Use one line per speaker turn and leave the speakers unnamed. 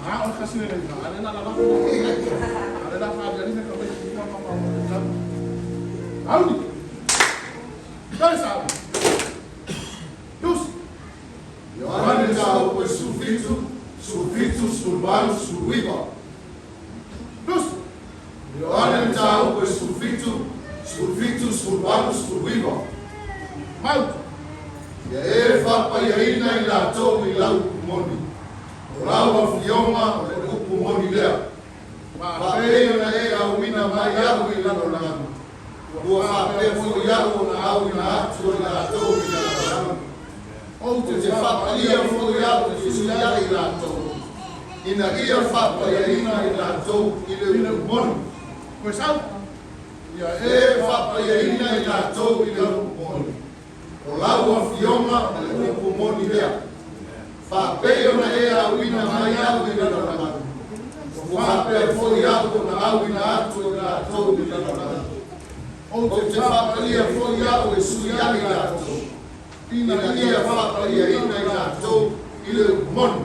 A o le tasi lenei, a lea la lalafo. A lea la faaliali se tamaiti ma ma ma ma Auli. Tali sa auli. Tusi.
Ioane Mataupu e 17, 17, 18, 19.
Tusi.
Ioane Mataupu e 17, 17, 18, 19.
Mautu.
Ia e faapaiaina i latou i lau upu moni. O lau afioga o le upu moni lea. Faapei ona e auina mai au i lalolagi. Ua faapea foi au ona auina atu i latou i lalolagi. Ou te faapaia foi au e fesuiai i latou. Ina ia faapaiaina i latou i le upu moni.
Koe sau.
Ia e faapaiaina i latou i le upu moni. O lau afioga o le upu moni lea. Faapei ona e auina mai au i lalolagi. Ua faapea foi au ona auina atu i latou i lalolagi. Ou te faapaia foi au e suiai i latou. Ina ia faapaiaina i latou i le upu moni.